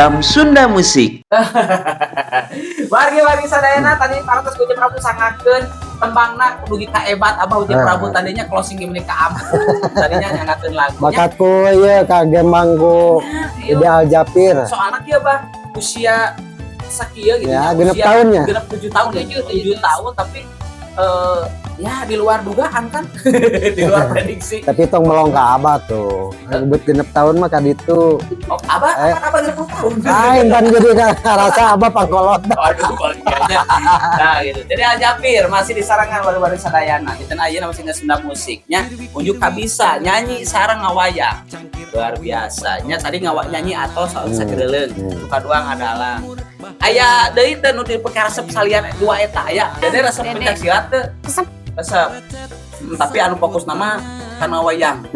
Program Sunda Musik. Wargi-wargi sadayana, tadi parantos ku Prabu sangakeun tembangna dugi ka ebat Abah Uji Prabu tadinya closing gimana ka ampun tadinya nyangakeun lagunya. Bakat ku ieu kagembang ku Dede Aljapir. Soalnya kieu, Bah, usia sakieu gitu. Ya, nya, 6 usia tahun ya. 6 7 tahun ya, 7 tahun, tapi ya di luar dugaan kan, di luar prediksi. Tapi tong melong ka Abah tuh. Rebut 6 tahun mah kaditu. Oh, Abah. Eh. Apa apa 60 tahun? Lain pan jadi rasa Abah pangkolot. Waduh, kayaknya. Nah, gitu. Jadi Aljapir masih disarangan baru-baru sadayana. Kita ayeuna masih Sunda musiknya. Unjuk bisa nyanyi sareng ngawayang. Luar biasa. Nya tadi ngawa nyanyi atau soal sakedeuleung. Suka dua ngadalang. Aya deui teh nu dipikaresep salian dua eta aya. Jadi resep Dede. Pencak silat teu? Resep. Resep. Tapi anu fokus nama kana wayang.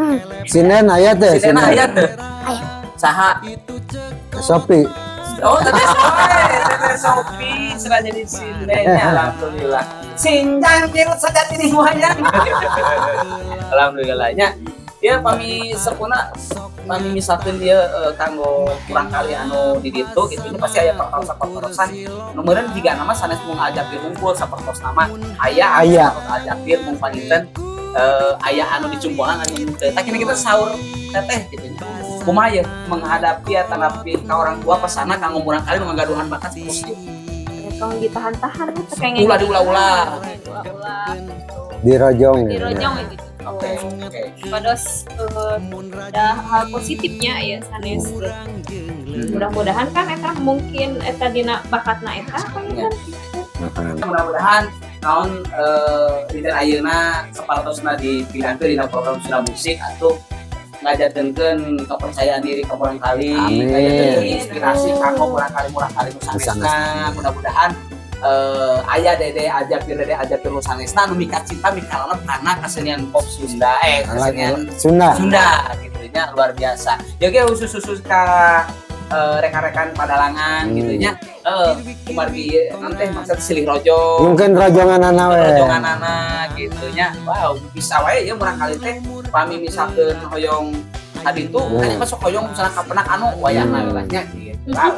Sinden aya teh. Sinden aya teu? Aya. Saha? Sopi. Oh, Teteh Sopi, Teteh Sopi sudah jadi sindennya, alhamdulillah. Sinjang kirut sejati di wayang. Alhamdulillahnya. Ya, pami sepuna, pami misalkan dia kanggo kurang kali anu di ditu gitu, ini pasti aya pertarosan-pertarosan. Nu meureun jiga nama sanes mung Aljapir hungkul, sapertos nama aya anu Aya. Sapertos Aljapir mung panginten aya anu dicumponan anu henteu. Tah, kita saur teteh gitu nya. Kumaha ya menghadapi atau ka orang tua pesana kanggo murang kali nu ngagaduhan bakat terus gitu? Ya, tong ditahan-tahan teh kayaknya. Ulah diulah-ulah. Diulah-ulah. Dirojong gitu. Dirojong gitu. Oke, oke. Pados ada hal positifnya ya sanes. Mudah-mudahan kan eta mungkin eta dina bakatna eta kan Ya. kan gitu. Mudah-mudahan tahun dinten ayeuna sapartosna dipilihkeun dina program Sunda Musik atau ngajarkeun kepercayaan diri ke murang kali, Amin. Ngajarkeun inspirasi kanggo murang kali nu sanesna. Sanesna. Mudah-mudahan aya Dede Aljapir, Dede Aljapir nu sanesna nu mika cinta mika kana kesenian pop Sunda, kesenian Sunda. Sunda gitu nya, luar biasa. Ya ge khusus khusus ka rekan-rekan padalangan gitu nya. Kumargi nanti maksud silih rojong. Mungkin rojongan we. Rojongan anak gitu nya. Wow, bisa wae ya murang kali teh pami misalkeun hoyong tadi itu kan masuk hoyong misalnya kapenak anu wayahna lah nya gitu. Wow.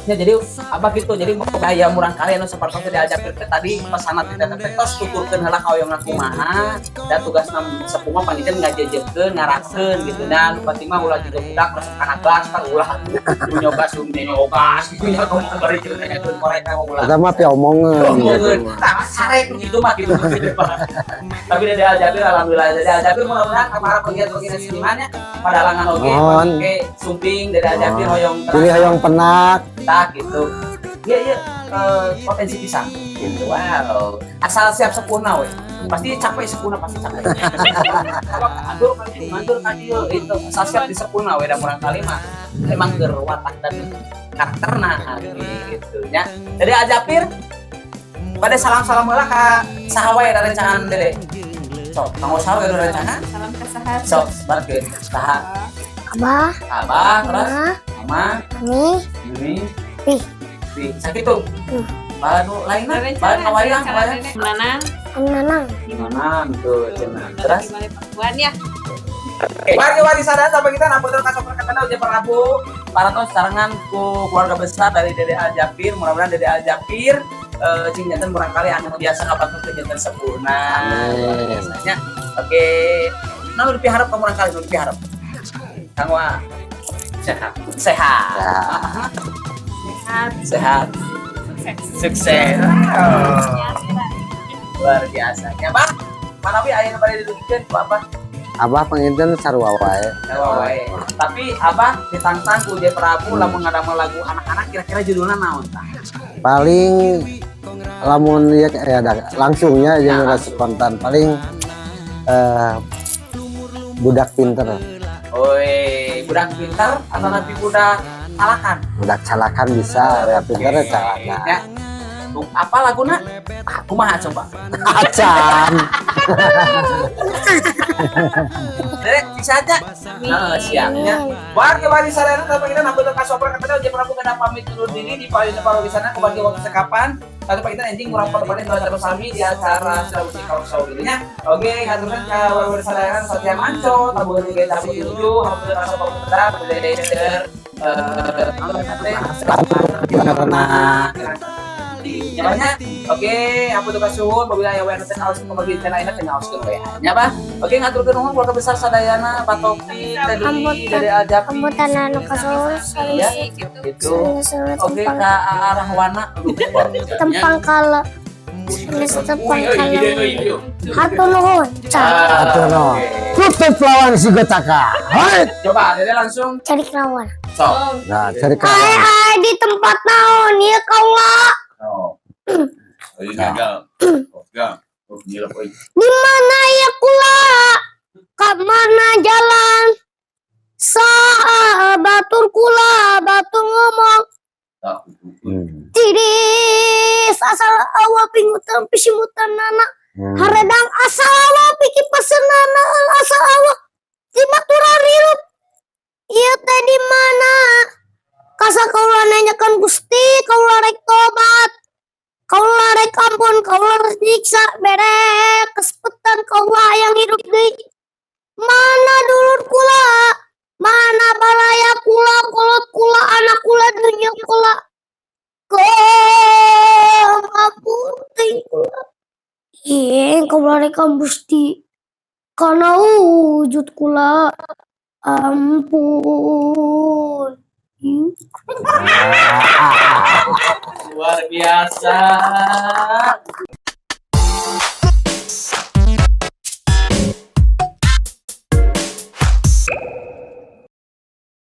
Ya, jadi apa gitu, jadi gaya murang kali anu sapertos diajarkeun teh tadi pesanna teh teh tos tuturkeun heula ka hoyongna kumaha dan tugasna sepuh mah panginten ngajejekeun, ngarakeun gitu. Nah, nu penting mah ulah juga budak resep kana gas kan, ulah nu nyoba nyoba gas gitu nya, kumaha bari jeung korek mah ulah. Eta mah piomongeun gitu. Omongeun. Tah, sare gitu mah gitu. Tapi Dede Aljapir alhamdulillah, Dede Aljapir mudah-mudahan ka para pegiat-pegiat seniman ya padalangan oge. Mohon. Oge sumping Dede Aljapir hoyong. Pilih hoyong penak. Tah gitu. Iya, potensi pisan gitu. Wow. Asal siap sempurna we. Pasti capek sempurna, pasti capek. Kalau mandur kali mandur tadi itu asal siap di sempurna we, da murang kali mah emang keur watak dan karakterna gitu nya. Jadi Aljapir pada salam-salam heula ka saha wae da rencangan Dede. Sok, kanggo saha wae rencangan? Salam ka saha? Sok, sebarkeun. Saha? Abah, Abah, terus Mama, Mama, Mami, Mimi, Pi. Pi. Sakitu. Baru lainnya, Rencana, baru ngawayang, rencana ngawayang. Dede. Nanang. Om Nanang. Nanang tuh, cenah. Terus, Di Balai Pakuan ya. Oke, warga wari sadar sampai kita nampak terus kasih kata uji Prabu. Para sarangan ku keluarga besar dari Dede Aljapir, mudah-mudahan Dede Aljapir cing janten murang kali anu biasa ngabantu ke janten sempurna. Amin. Biasanya. Oke. Nah, nu dipiharep ka murang kali, nu dipiharep. Kang Wa. Sehat. Sehat. Sehat. Sehat. Sehat. Sukses. Sukses. Wow. Ya, sehat. Luar biasa. Ya, Pak. Manawi aya nu bade didugikeun ku Abah? Abah panginten sarua wae. Sarua wae. Tapi Abah ditantang ku Uji Prabu lamun ngadamel lagu anak-anak kira-kira judulnya naon tah? Paling lamun ya ya ada langsungnya Ya, jeung langsung. spontan paling budak pinter. Oi, budak pintar atau nanti budak calakan? Budak calakan bisa, ya pinter Oke. calakan. Ya. Tuh, apa laguna? Ah, kumaha coba? Acan. Dek, bisa aja. Nah, siapnya. Warga wari sarana tanpa kita nambah kasoper kata Uji Prabu kena pamit undur diri di payun para wisana kebagi waktu sekapan. Satu pagi kita enjing murah pada dua terus sami di acara Sunda Musik Talk Show gitu nya. Oke, ngaturkan ke warga sarana Satya Manco, tabungan tiga tabung tujuh, hampir kasoper kata, Teh Karena nya banyak. Oke, apa tuh kasuhun apabila aya we anu teh ngaos kumargi channel ini teh ngaoskeun we nya, Bah. Oke, ngaturkeun nuhun keluarga besar sadayana, Pak Taufik, Teh Dwi dari Aljapi. Kambutan anu kasuhun. Iya. Gitu. Gitu. Oke, ka Arahwana. Tempang kalau tepang kalau hatur nuhun. Cari Hatur nuhun. Tutup lawan si Gotaka. Hai. Coba Dede langsung cari kawan. sok. Nah, cari Ai kawan. Ai di tempat naon ieu kaula? Oh. Ayo gagal. Oh, gagal. Oh, gila, oi. Di mana ya kula? Ka mana jalan? Saha batur kula, batur ngomong. Tiris asal awal pingutan pisimutan nana. Haredang asal awal piki pesenana asal awal timaturan hirup. Ieu teh di mana? Kasa kaula nanyakan Gusti, kaula rek tobat. Kaula rek ampun, kaula rek nyiksa, bere kesepetan kaula yang hidup deui. Mana dulur kula? Mana balaya kula, kolot kula, anak kula, dunya kula? Kau ampun kula. Ih, kaula rek Gusti. Karena wujud kula. Ampun. Luar biasa.